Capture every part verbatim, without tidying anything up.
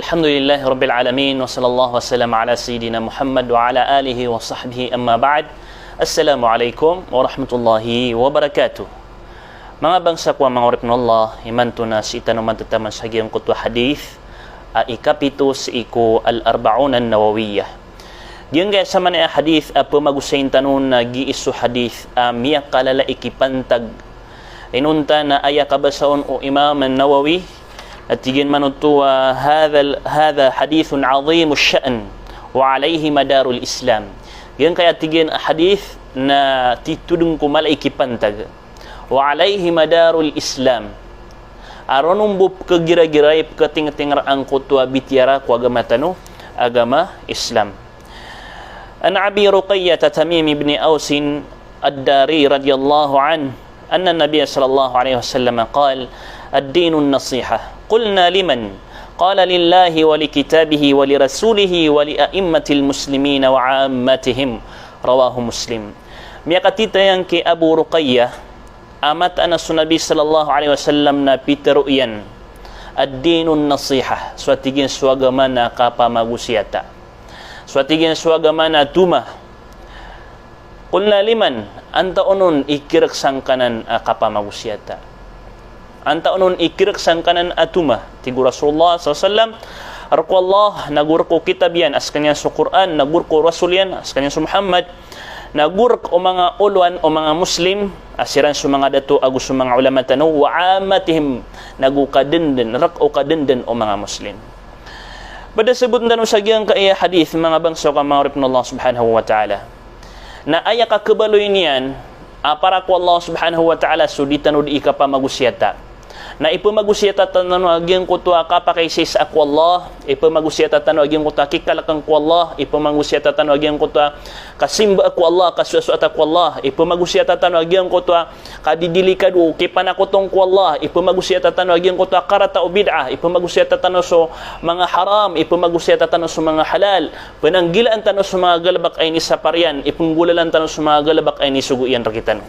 Alhamdulillahi Rabbil Alamin, wa sallallahu wa sallam ala Sayyidina Muhammad wa ala alihi wa sahbihi, amma ba'd. Assalamu alaikum warahmatullahi wabarakatuh. Manga bangsa ko a manga oripn o Allah, imanto na sii tano matataman sa giyangkoto a hadith a ikapito sii ko Al-Arba'un An-Nawawiyah. Giyangkaya samanaya a hadith a pmagosayin tano na giya so hadith a miyakalala i kipantag. Inonta na aya kabasa on o Imam An-Nawawi, a tig iyan man oto a hadha, hadha hadithun adhimu sha'n wa alayhi madarul Islam. Giyangkaya a tig iyan a hadith na titho dn ko mala i kipantag. Wa alayhi madarul Islam. A ron on bo pkhagiragira i pkhatingtingr angkoto a bitiyara ko agama tano, agama Islam. An Abi Ruqayyah Tamim ibn Aus Ad-Dari radiyallahu anhu, anna Nabiy sallallahu alayhi wasallam qal, "Ad-dinu an-nasihah." Qulna, "Liman?" Qala, "Lillahi wa li kitabihi wa li rasulihi wa li a'immatil muslimina wa ammatihim." Rawahu Muslim. Miyakatitayang ki Abu Ruqayyah, a mataan a so Nabi sallallahu alayhi wasallam na pitharo iyan, "Ad-dinu an-nasihah." So a tig iyan so agama na kapamagosiyata. So a tig iyan so agama na toma. Qulna, "Liman?" Antaa on i khirk sangkanan a kapamagosiyata? Antaa on i khirk sangkanan a toma? Tig o Rasulullah sallallahu alayhi wasallam, rk o Allah, nago rk o kitab iyan, a skaniyan so Qur'an, nago rk o Rasul iyan, a skaniyan so Muhammad, nago rk o manga olowan o manga Muslim, a siran so manga dato ago so manga ulama tano, wa ammatihim, nago kadndn, rk o kadndn o manga Muslim. Pd a sabotn tano sa giyangkaya a hadith, manga bangsa ko a manga oripn o Allah subhanahu wa ta'ala, na aya kakhabaloy niyan a para ko Allah subhanahu wa ta'ala so di tano di kapamagosiyata. Na ipmagosiyata tano a giyangkoto a kapakaisaisa ko Allah, ipmagosiyata tano a giyangkoto a kikalkn ko Allah, ipmagosiyata tano a giyangkoto a kasimba ko Allah, kasoasoata ko Allah, ipmagosiyata tano a giyangkoto a kadidilikado o kipanakoton ko Allah, ipmagosiyata tano a giyangkoto a karata o bid'ah, ipmagosiyata tano so manga haram, ipmagosiyata tano so manga halal, pnanggilaan tano so manga galbk a inisapar iyan, ipnggolalan tano so manga galbk a inisogo iyan rktano.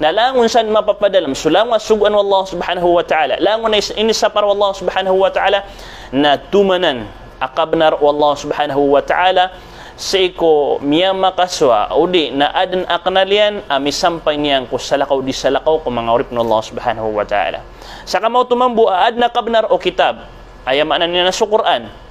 Na langon san mapapadalm so langon a sogoan o Allah subhanahu wa ta'ala, langon a is-, inisapar o Allah subhanahu wa ta'ala, na toma nan a kabnar o Allah subhanahu wa ta'ala, sii ko miyamakasowa, odi na adn a knal iyan a misampay niyan ko salakaw di salakaw ko manga oripn o Allah subhanahu wa ta'ala. Sa kamaoto mambo a adn a kabnar o kitab, aya maana niyan na so Qur'an.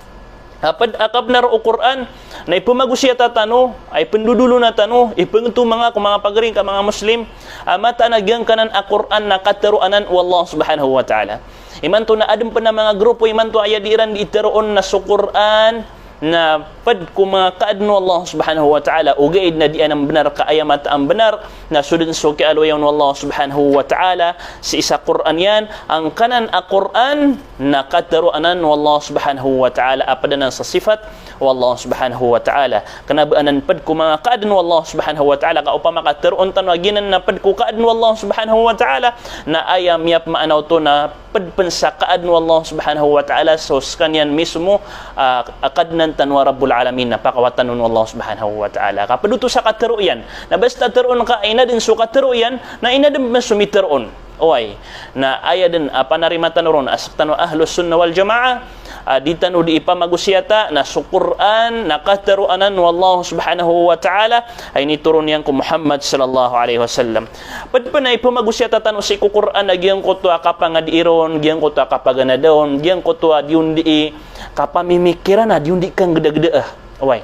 A pd a kabnar o Qur'an, na ipmagosiyata tano, a ipndodolona tano, ipngtomanga ko manga pagari ngka manga Muslim, a mataan a giyangkanan a Qur'an na katharo anan o Allah subhanahu wa ta'ala. Imanto na adn pn a manga grupo imanto a aya di iran di tharoon na so Qur'an na pd ko manga kaadn o Allah subhanahu wa ta'ala, ogaid na di anan bnar ka aya mataan bnar, na so dn so kiyaaloya on o Allah subhanahu wa ta'ala sii sa Qur'an iyan, angkanan a Qur'an na katharo anan o Allah subhanahu wa ta'ala a pd anan sa sifat o Allah subhanahu wa ta'ala. Kna ba anan pd ko manga kaadn o Allah subhanahu wa ta'ala, ka opama ka tharoon tano a giyanan na pd ko kaadn o Allah subhanahu wa ta'ala, na aya miyapmaana oto na pd pn sa kaadn o Allah subhanahu wa ta'ala so skaniyan mismo, ah, a Kadnan tano a Rabbul Alamin, na pakawatan on o Allah subhanahu wa ta'ala. Ka pd oto sa katharo iyan. Na basta tharoon ka inadn so katharo iyan, na inadn pn so mitharoon. Oway. Na aya dn a panarima tano ron a sktano a Ahlus Sunnah wal Jamaah, a di tano di ipamagosiyata na so Qur'an na katharo anan o Allah subhanahu wa ta'ala a initoron iyan ko Muhammad sallallahu alayhi wasallam. Pd pn a ipamagosiyata tano sii ko Qur'an a giyangkoto a kapangadii ron, giyangkoto a kapaganada on, giyangkoto a di on di kapamimikiran a di on di kanggdagdaa. Oway.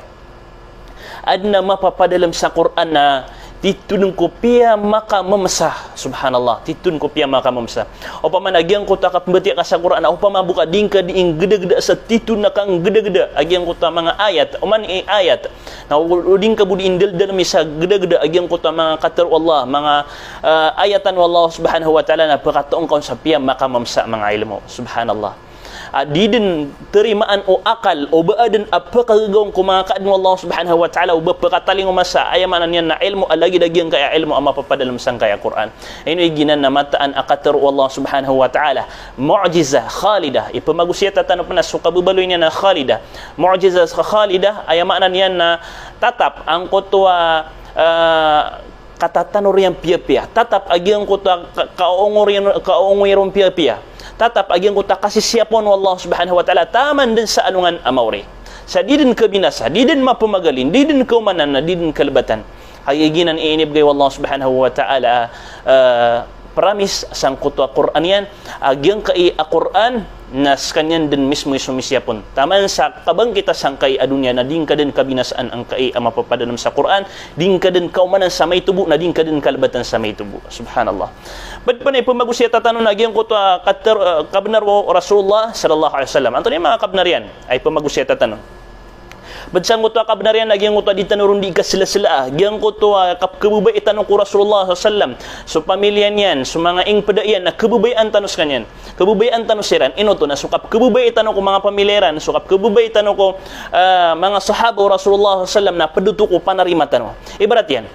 Adn a mapapadalm sa Qur'an na titho dn ko piyamakamamsa. Subhanallah, titho dn ko piyamakamamsa. Opama na giyangkoto a kapmbatiya ka sa Qur'an, opama bo ka di ngka di inggdagda sa titho dn a kanggdagda a giyangkoto a manga ayat, oman i ayat. Na o, o di ngka bo di indaldalmi sa gdagda a giyangkoto a manga katharo o Allah, manga, ah, ayatan o Allah subhanahu wa ta'ala, na pkatoon ka on sa piyamakamamsa a manga ilmo. Subhanallah. A di dn tarimaan o akal o ba adn a pkagagaw ko manga kaadn o Allah subhanahu wa ta'ala o ba pkatalingoma sa aya maana niyan na ilmo a lagid a giyangkaya ilmo a mapapadalm sangkaya Qur'an. Ino i giyanan na mataan a katharo o Allah subhanahu wa ta'ala. Mu'jizah khalidah. Ipamagosiyata tano pn a so kababaloy niyan na khalidah. Mu'jizah khalidah, aya maana niyan na tatap angkoto a, ah, katatanor iyan piyapiya. Tatap a giyangkoto a ka-, kaongoy iyan, kaongoy ron piyapiya. tatap a giyangkoto a kasisiyapon o Allah subhanahu wa ta'ala taman dn sa alongan a maori. Sa di dn kabinasa, di dn mapmagalin, di dn kaomanan, na di dn kalbatan. Kagiya giyanan i inibgay o Allah subhanahu wa ta'ala, ah, promise sangkoto a Qur'an iyan, a giyangkai a Qur'an na skaniyan dn mismo i somisiyapon. Taman sa kabangkit a sangkai a doniya na di ngka dn kabinasaan angkai a mapapadalm sa Qur'an, di ngka dn kaomanan sa maito bo, na di ngka dn kalbatan sa maito bo. Subhanallah. Pd pn a ipmagosiyata tano na giyangkoto a kater-, ah, kabnar o Rasulullah sallallahu alaihi wasallam. Antonaa i manga kabnar iyan a ipmagosiyata tano? Pd sangkoto a kabnar iyan na giyangkoto a di tano ron di kaslaslaa, giyangkoto a kapkhababayai tano ko Rasulullah sallallahu alaihi wasallam, so pamilya niyan, so manga ingpda iyan, na khababayaan tano skaniyan. Khababayaan tano siran, ino oto na so kapkhababayai tano ko manga pamilya iran, so kapkhababayai tano ko, ah, manga sahaba o Rasulullah sallallahu alaihi wasallam na pd oto ko panarima tano. Ibarat iyan,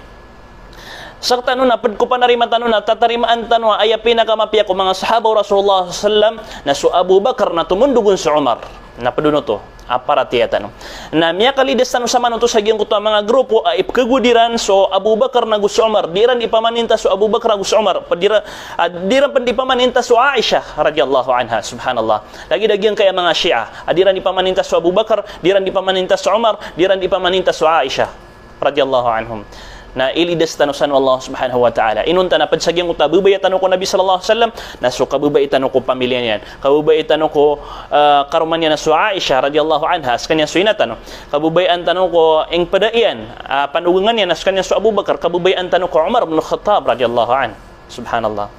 sktano na pd ko panarima tano na tatarimaan tano a aya pinakamapiya ko manga sahaba o Rasulullah sallallahu alaihi wasallam na so Abu Bakar na tomondog on so Umar. Na pd on oto a paratiyaya tano. Na miyakalidas tano samanoto sa giyangkoto a manga grupo a ipkhagowad iran so Abu Bakar nago so Umar. Di iran di pamaninta so Abu Bakar nago so Umar. Pd iran, ah, di iran pn di pamaninta so Aisha radhiyallahu anha. Subhanallah. Lagid a giyangkai a manga Shia a di iran di pamaninta so Abu Bakar, di iran di pamaninta so Umar, di iran di pamaninta so Aisha radhiyallahu anhum. Na ilidas tano san o Allah subhanahu wa ta'ala. Inonta na pd sa giyangkoto a babaya tano ko Nabi sallallahu alaihi wasallam, na so kababaya tano ko pamilya niyan. Kababaya tano ko, ah, karoma niyan na so Aisha radhiyallahu anha, skaniyan so ina tano. Kababayaan tano ko ingpda iyan, ah, panogangan iyan, na skaniyan so Abu Bakar. Kababayaan tano ko Umar bin Khattab radhiyallahu anhu. Subhanallah.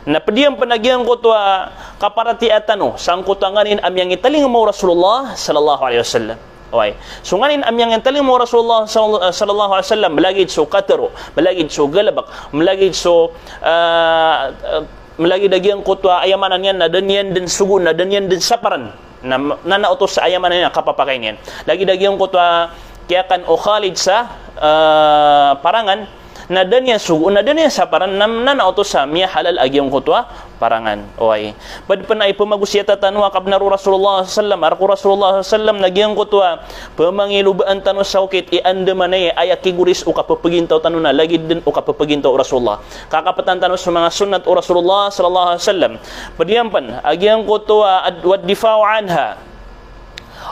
Na pd iyan pn a giyangkoto a kaparatiyaya tano sangkoto a nganin a miyangitalingoma o Rasulullah sallallahu alaihi wasallam. Oway. So nganin a miyangitalingoma o Rasulullah sal-, sallallahu alaihi wasallam, malagid so katharo, malagid so galbk, malagid so, ah, ah, malagid a giyangkoto a aya maana niyan na da niyan dn sogoon, na da niyan dn saparan. Na, na, na oto sa aya maana niyan a kapapakain iyan. Lagid a giyangkoto a kiyakan o Khalid sa, ah, parangan, na da niyan sogoon, na da niyan saparan, na, na, na oto sa miyahalal a giyangkoto a parangan. Oway. Pd pn a ipmagosiyata tano a kabnar o Rasulullah sallallahu alaihi wasallam, a rk o Rasulullah sallallahu alaihi wasallam na giyangkoto a pmangilobaan tano sa okit i andamanaya i aya kigoris o kapphagintaw tano na lagid dn o kapphagintaw o Rasulullah. Kakaptan tano so manga sunnat o Rasulullah sallallahu alaihi wasallam. Pd iyan pn a giyangkoto a ad-, wad difa'u anha.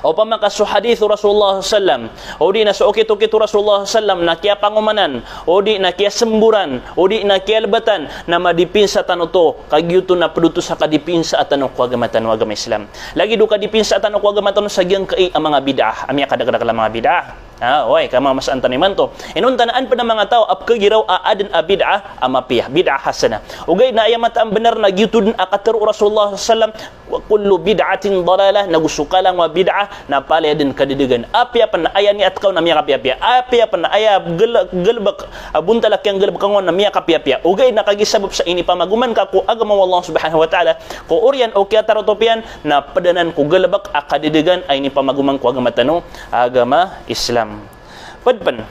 Opama ka so hadith o Rasulullah sallam, o di na so okit-okit o Rasulullah sallam na kiyapangomanan, o di na kiyasemboran, o di na kiyalbatan, na madipinsa tano oto, ka giyoto na pd oto sa kadipinsa tano ko agama tano, agama Islam. Lagid o kadipinsa tano ko agama tano sa giyangkai a manga bid'ah a miyakadakdakl a manga bid'ah. Ah, oway, kamamasaan tano imanto. Inonta na an pd a manga taw a pkhagiraw a adn a bid'ah a mapiya, bid'ah hasanah. Ogaid na aya mataan a bnar na giyoto dn a katharo o Rasulullah sallam, wa kullu bid'atin dalalah, nago so kalangowan a bid'ah na palaya dn kadadagan. Apiya pn a aya niyat ka on na miyakapiyapiya. Apiya pn a aya gel-, galbk, a bontal a kiyanggalbka on na miyakapiyapiya. Ogaid na kagiya sabap sa inipamagoman ka ko agama o Allah subhanahu wa ta'ala, ko oriyan o kiyatarotop iyan, na pd anan ko galbk a kadadagan a inipamagoman ko agama tano, agama Islam. Pd pn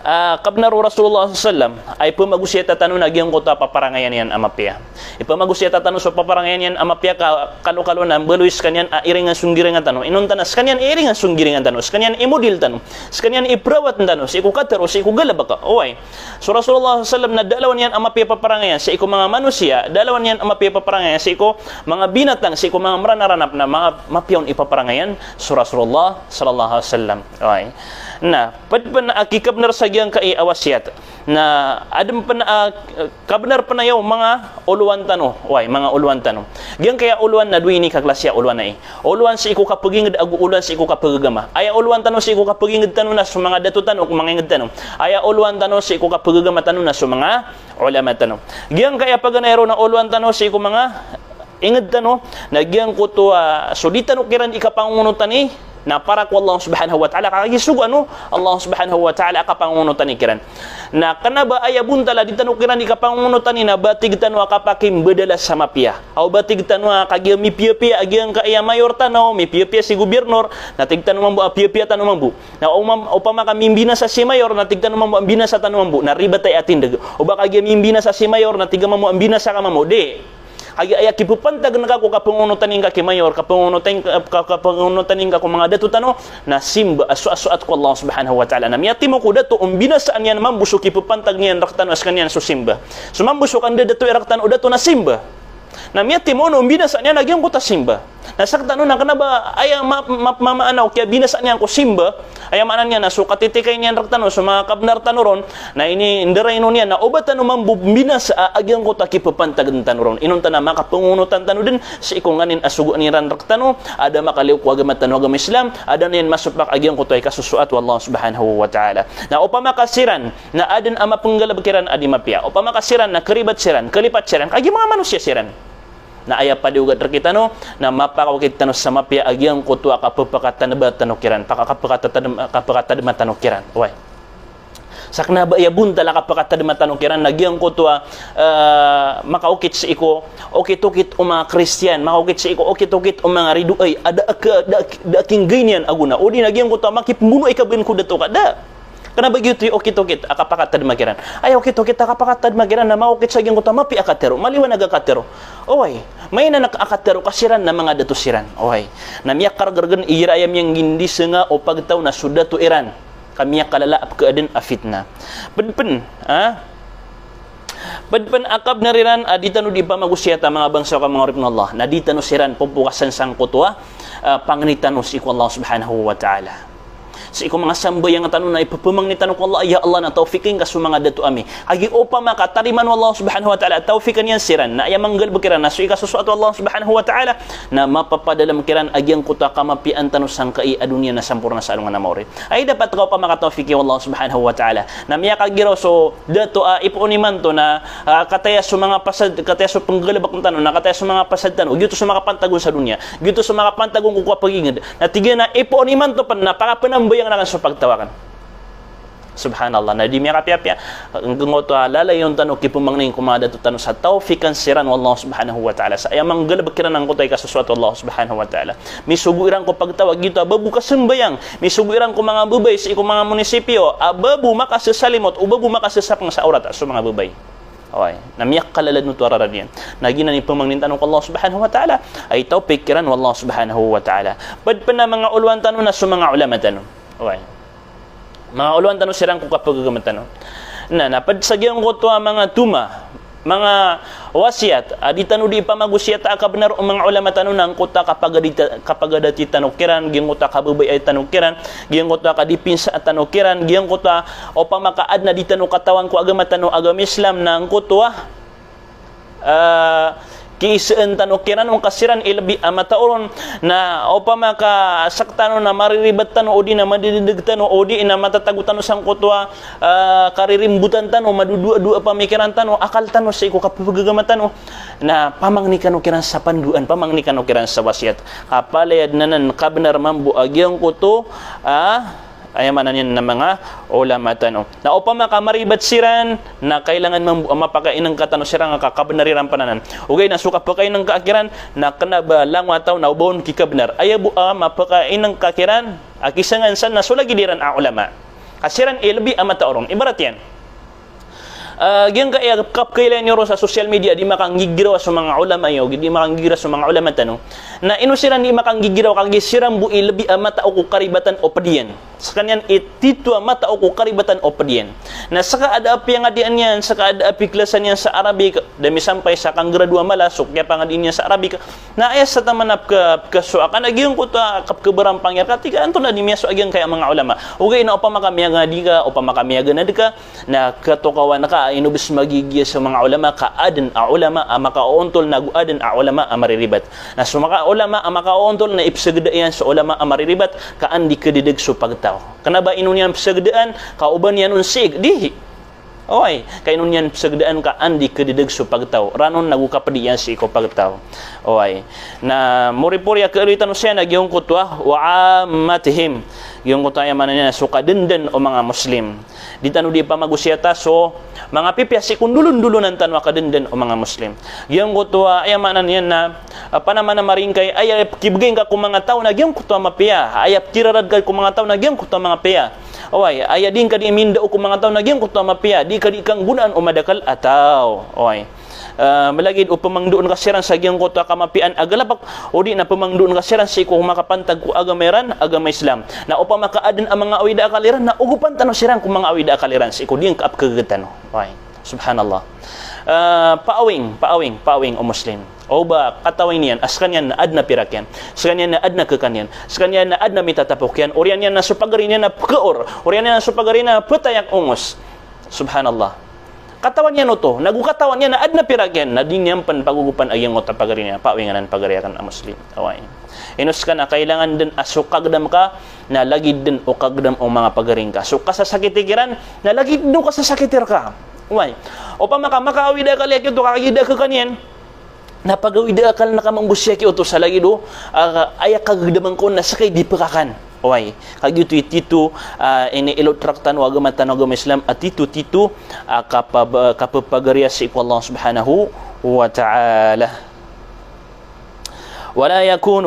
a kabnar o Rasulullah sallallahu alaihi wasallam a ipmagosiyata tano na giyangkoto a paparangayan iyan a mapiya. Ipmagosiyata tano so paparangayan iyan a mapiya ka kalokalo na mbaloy skaniyan a iringan so nggiringan tano. Inonta na skaniyan i iringan so nggiringan tano. Skaniyan i model tano. Skaniyan i perawatan tano. Sii ko katharo, sii ko galbk. Oway. So Rasulullah sallallahu alaihi wasallam na da a lawan iyan a mapiya paparangayan sii ko manga manosiya, da a lawan iyan a mapiya paparangayan sii ko manga binatang, sii ko manga mranaranap, na manga mapiya on i paparangayan so Rasulullah sallallahu alaihi wasallam. Oway. Na pd pn a kikabnar sa giyangkai a wasiyat. Na adn pn a, eh, kabnar pn aya o manga olowan tano. Oway, manga olowan tano. Giyangkai a olowan na dowa ini ka klasi a olowan ai. Olowan sii ko kapagingd ago olowan sii ko kapagagama. Aya olowan tano sii ko kapagingd tano na so manga dato tano, ko manga ingd tano. Aya olowan tano sii ko kapagagama tano na so manga ulama tano. Giyangkai a paganay ron a olowan tano sii ko manga ingd tano, na giyangkoto a so di tano kiran di kapangonotani, na para ko Allah subhanahu wa ta'ala, kagiya sogoan o Allah subhanahu wa ta'ala a kapangonotani kiran. Na kna ba aya bontal a di tano kiran di kapangonotani na ba tig tano a kapakimbadala sa mapiya. Aw ba tig tano a kagiya mipiyapiya a giyangkai a mayor tano, mipiyapiya si gobirnor, na tig tano mambo a piyapiya tano mambo. Na omam-, opama ka mimbinasa si mayor, na tig tano mambo a mbinasa tano mambo. Na ribat aya a tindg. O ba kagiya mimbinasa si mayor, na tig ka mambo a mbinasa ka mambo. Di. Kagiya aya kipapantag ngka ko kapangonotani ngka ki mayor, kapangonotani, ka-, kapangonotani ngka ko manga dato tano, na simba a soat-soat ko Allah subhanahu wa ta'ala. Na miyatimo ko dato o mbinasaan iyan mambo so kipapantag niyan rktano a skaniyan so simba. So mambo so kandadato i rktano o dato na simba. Na miyatimo on o mbinasa niyan a giyangkoto a simba. Na sktano na kna ba aya ma-, ma-, ma-, maana o kiyabinasa niyan ko simba, aya maana niyan na so katitikay niyan rktano so manga kabnar tano ron, na inindaraino niyan na oba tano mambo mbinasa a giyangkoto a kipapantagn tano ron. Inonta na makapangonotan tano dn sii ko nganin a sogoan iran rktano a da makaliyo ko agama tano a agama Islam, a da niyan masopak a giyangkoto a ikasosoat o Allah subhanahu wa ta'ala. Na opama ka siran na adn a mapnggalbk iran a di mapiya. Opama ka siran na kribat siran, klipat siran, kagiya manga manosiya siran. Na aya pd i ogat rktano, na mapakaokit tano sa mapiya a giyangkoto a kapphakatanba tano kiran, paka-, kapphakatadm-, kapphakatadma tano kiran. Oway. Sa kna ba aya bontal a kapphakatadma tano kiran, na giyangkoto a, eh, makaokit sii ko okit-okit o manga Kristiyan, makaokit sii ko okit-okit o manga ridoay, a da a k-, da a k-, da a kinggay niyan a gona. O di na giyangkoto a makipmbono i kabgan ko dato ka, da. Kna ba giyoto i okit-okit a kapakatadma kiran. Aya okit-okit a kapakatadma kiran na maokit sa giyangkoto a mapiya a katharo, maliwanag a katharo. Oway, maina a katharo ka siran na manga dato siran. Oway. Na miyakargrgn igira aya miyanggindisnga o pagtaw na so dato iran. Ka miyakalala a pkhaadn a fitna. Pd pn, ha? Pd pn a kabnar iran a di tano di pamagosiyata, manga bangsa ko, manga oripn o Allah. Na di tano siran ppokasan sangkoto a, ah, pangni tano sii ko Allah subhanahu wa ta'ala. Sii ko manga sambayang tano na ipphmangni tano ko Allah, ya Allah na tawfiqi ngka so manga dato ami. Kagiya opama ka tarimaan o Allah subhanahu wa ta'ala, tawfiqan iyan siran, na aya manggalbk iran na so ikasosoat o Allah subhanahu wa ta'ala, na mapapadalm kiran a giyangkoto a kamapiyaan tano sangkai a doniya na samporna sa alongan a maori. Ay dapat ka opama ka tawfiqi o Allah subhanahu wa ta'ala. Na miyakagiraw so dato a ipoon imanto na, ah, kataya so manga pasad, kataya so pnggalbkn tano, na kataya so manga pasad tano, giyoto so makapantag on sa doniya, giyoto so makapantag on ko kapagingd. Na tig iyan a ipoon imanto pn na pakapnambayang akn so pagtaw akn. Subhanallah. Na di miyakapiyapiya. Giyangkoto a lalayon tano kipmangni ko manga dato tano sa tawfiqan siran o Allah subhanahu wa ta'ala. Sa aya manggalbk iran angkoto a ikasosoat o Allah subhanahu wa ta'ala. Misogo iran ko pagtaw a giyoto a babo kasambayang. Misogo iran ko manga babay sii ko manga munisipyo a babo makasasalimot, o babo makasasapng sa awrat a so manga babay. Oway. Na miyakalala oto a rarad iyan. Na giyanan i pmangnin tano ko Allah subhanahu wa ta'ala a itawfiq kiran o Allah subhanahu wa ta'ala. Pd pn a manga olowan tano na so manga ulama tano. Oway. Manga olowan tano siran ko kapagagama tano. Na, na pd sa giyangkoto a manga toma, manga wasiyat a di tano di pamagosiyata a kabnar o manga ulama tano na angkoto a kapagadita-, kapagadati tano kiran, giyangkoto a kababayai tano kiran, giyangkoto a kadipinsa tano kiran, giyangkoto a opama ka adn a di tano katawan ko agama tano, agama Islam, na angkoto a ah, kiisaan tano kiran on ka siran i lbi a matao ron, na opama ka sktano na mariribat tano, o di na madididg tano, o di na matatago tano sangkoto a, ah, karirimbotan tano, madodoadoa pamikiran tano, akal tano sii ko kapagagama tano, na pamangni kano kiran sa pandoan, pamangni kano kiran sa wasiyat. Ka palaya dn anan kabnar mambo a giyangkoto, ah, Aya maana niyan na manga ulama tano. Na opama ka maribat siran, na kailangan mambo a mapakainngka tano siran ka kabnar iran pn anan. Ogaid na so kapakainngka kiran, na kna ba langowan a taw na oba on kikabnar. Aya bo a mapakainngka kiran a kisangan san na so lagid iran a ulama. Ka siran i lbi a matao ron. Ibarat iyan. Ah, giyangkaya kapkailay niyo ron sa social media, di makanggigiraw so manga ulama iyo, di makanggigiraw so manga ulama tano. Na ino siran di makanggigiraw, kagiya siran bo i lbi a matao ko karibatan o pd iyan. Skaniyan i tito a matao ko karibatan o pd iyan. Na ska a da a piyangadian iyan, ska a da a piklasan iyan sa Arabic, da misampay sa kanggraduwa mala, so kiyapangadi niyan sa Arabic, na aya sa taman a pka-, pkasowa ka na giyangkoto a kapkabarampang iyan, ka tig ka antonaa di miyasowa giyangkaya a manga ulama. Ogaid na opama ka miyangadi ka, opama ka miyaganad ka, na katokawan ka a ino bs magigiya so manga ulama ka adn a ulama a makaoontol nago adn a ulama a mariribat. Na so manga ulama a makaoontol na ipsagda iyan so ulama a mariribat ka an di kadadg so pagtaw. Kna ba ino niyan psagdaan ka oba niyan on siig, di. Oway, ka ino niyan psagdaan ka an di kadadg so pagtaw. Ranon nago kapdi iyan sii ko pagtaw. Oway. Na moripori a kaaloy tano siyan a giyangkoto a wa ammatihim. Giyangkoto a aya maana niyan so kadndn o manga Muslim. Di tano di pamagosiyata so manga pipiya sii ko ndolondolonan tano a kadndn o manga Muslim. Giyangkoto a aya maana niyan na, ah, panamanamari ngka i aya pkibgay ngka ko manga taw na giyangkoto a mapiya. Aya pkirarad ka ko manga taw na giyangkoto a mapiya. Oway, aya di ngka di mindao ko manga taw na giyangkoto a mapiya. Di ka di kanggonaan o madakl a taw. Oway. Ah, malagid o pamangdoon ka siran sa giyangkoto a kamapiyaan a galbk, o di na pamangdoon ka siran sii ko makapantag ko agama iran, agama Islam. Na opama ka adn a manga awida akal iran, na ogopan tano siran ko manga awida akal iran sii ko di ngka a pkagaga tano. Oway. Subhanallah. Ah, paawing, paawing, paawing o Muslim. O ba, katawing iyan, a skaniyan na adn a pirak iyan, skaniyan na adn a khakan iyan, skaniyan na adn a mitatapok iyan, oriyan iyan na so pagari niyan na pkaor, oriyan iyan na so pagari na ptayak ongos. Subhanallah. Katawan iyan oto, nago katawan iyan na adn a pirak iyan, na di niyan pn pagogopan a giyangkoto a pagari niyan, paawing anan pagari akn a Muslim. Oway. Ino ska na kailangan dn a so kagdam ka, na lagid dn o kagdam o manga pagari ngka. So kasasakiti kiran, na lagid dn o kasasakiti rka. Oway. Opama ka makaawid a akal iyan giyoto, ka kagiya da a khakan iyan, na pagawid a akal na ka mambo siya giyoto sa lagid o, ah, aya kagdaman ko na ska i di pkakan. Oway. Kagiya oto i tito, ah, iniilotrak tano a agama tano a agama Islam, a tito, tito, ah, kapab-, kapapagariya sii ko Allah Subhanahu wa Ta'ala. ولا يكون،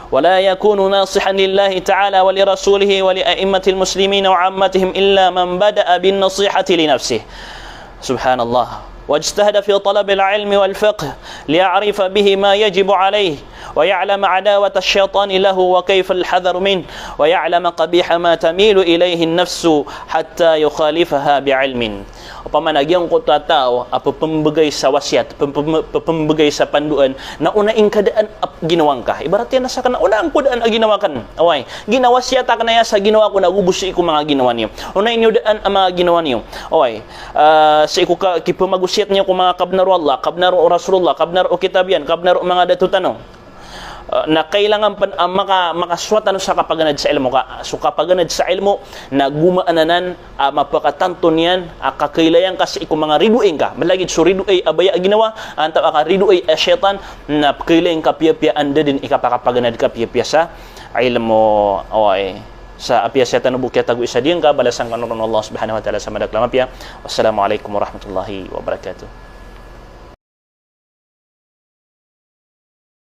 ولا يكون ناصحا لله تعالى ولرسوله ولأئمة المسلمين وعامتهم إلا من بدأ بالنصيحة لنفسه. سبحان الله. واجتهد في طلب العلم والفقه ليعرف به ما يجب عليه ويعلم عداوة الشيطان له وكيف الحذر منه ويعلم قبيح ما تميل إليه النفس حتى يخالفها بعلم. Opama na giyangkoto a taw a pphmbgay sa wasiyat, pphmbgay sa pandoan, na onai ngka daan a ginawa ngka. Ibarat iyan na sakn na onaan ko daan a ginawa akn. Oway. Ginawasiyat akn aya sa ginawa ko nago bo sii ko manga ginawa niyo. Onai niyo daan a manga ginawa niyo. Oway. Ah, sii ko ka-, kipmagosiyat niyo ko manga kabnar o Allah, kabnar o Rasulullah, kabnar o kitab iyan, kabnar o manga dato tano. Ah, na kailangan pn a maka-, makasowa tano sa kapaganad sa ilmo ka. So kapaganad sa ilmo, na gomaan anan a mapakatanto niyan a kakailayan ka sii ko manga ridoay ngka. Malagid so ridoay a baya a ginawa, antaa ka ridoay a shaytan, na pkailayan ka piyapiya anda dn i kapakapaganad ka piyapiya sa ilmo. Oway. Sa apiya siya tano bo kiyatago isa diyan ka, balasan kano ron o Allah Subhanahu wa Ta'ala sa madakl a mapiya. Wassalamu alaikum warahmatullahi wabarakatuh.